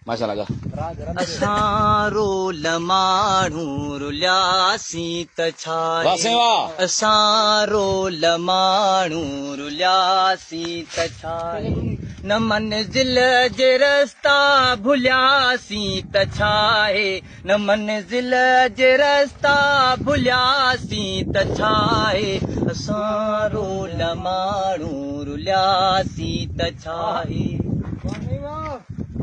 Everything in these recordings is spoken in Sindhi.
ماشاءالله. اسان رول ماڻهو رلياسين ته ڇاهي. واه سائين واه. اسان رول ماڻهو رلياسين ته ڇاهي. نه منزل جي رستا ڀلياسين ته ڇاهي. نه منزل جي رستا ڀلياسين ته ڇاهي. اسان رول ماڻهو رلياسين ته ڇاهي.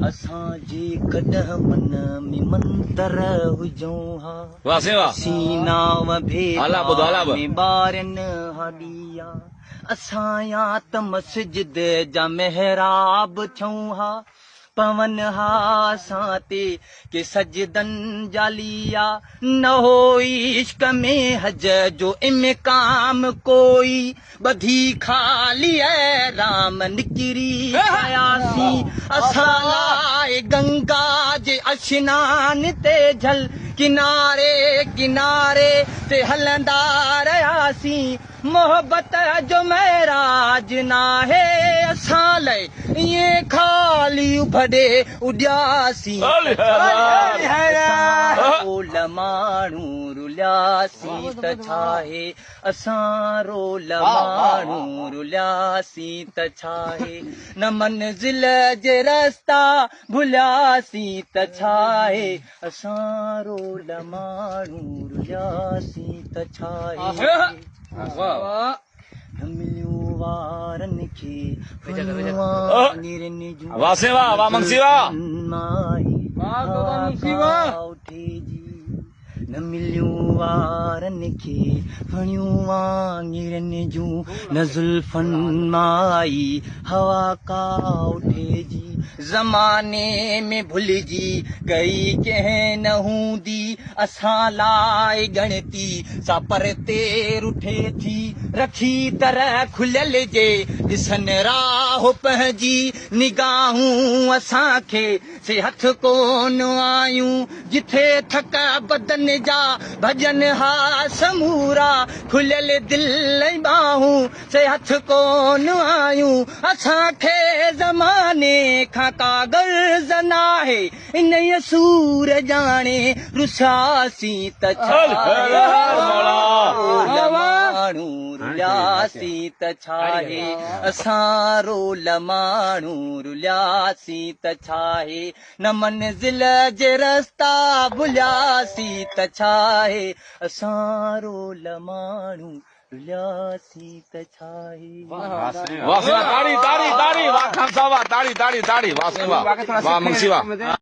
اسان جيڪڏهن من ۾ منتر هجون ها. واه سائين واه. اسين نانء ڀيٽا هالا ٻڌو هالا به. ۾ ٻارين ها ڏيئا. اسان يا ته مسجد جا محراب ٿيون ها. پون ها اسان تي ڪي سجدن جا ليئا. نه هو عشق ۾ حج جو امڪان ڪوئي. ٻڌي خالي احرام نڪري پياسين. اسان لاء گنگا جي اشنان تي جل ڪناري ڪناري تي هلندا رهياسين. محبت جو معراج ناهي اسان لئه ائين خالي اڀ ڏي اڏياسين. اسان رول ماڻهو رلياسين ته ڇاهي. اسان رول ماڻهو رلياسين ته ڇاهي. نه منزل جي رستا ڀلياسين ته ڇاهي. اسان رول ماڻهو رلياسين ته ڇاهي. نه مليون وارن کي ڦڻيون آڱرين جون. واه سائين واه واه منگسي واه. مائي هوا ڪا اٺي جي. نه مليون وارن کي ڦڻيون آڱرين جون. نه زلفن مائي هوا ڪا اٺي جي. زماني ۾ ڀلجي ڪئي ڪنهن نه هوندي. اسان لاء ڳڻتي سا پرتي رٺي ٿي. رکي طرح کليل جي ڏسن راهه پنهنجي. نگاهون اسان کي سي هٿ ڪون آيون. جٿي ٿڪ بدن جا ڀڄن ها سمورا. کليل دل ۽ ٻانهون سي هٿ ڪون آيون. اسان کي زماني کان ڪا غرض ناهي. انهيء سور ڄاڻي رسياسين ته ڇاهي. رول ماڻهو رلياسين ته ڇاهي. اسان رول ماڻهو رلياسين ته ڇاهي. نه منزل جي رستا ڀلياسين ته ڇاهي. اسان رول ماڻهو رلياسين ته ڇاهي. واه سائين واه تاڙي تاڙي تاڙي واه خان صاحب واه تاڙي تاڙي تاڙي واه سائين واه واه منگسي واه.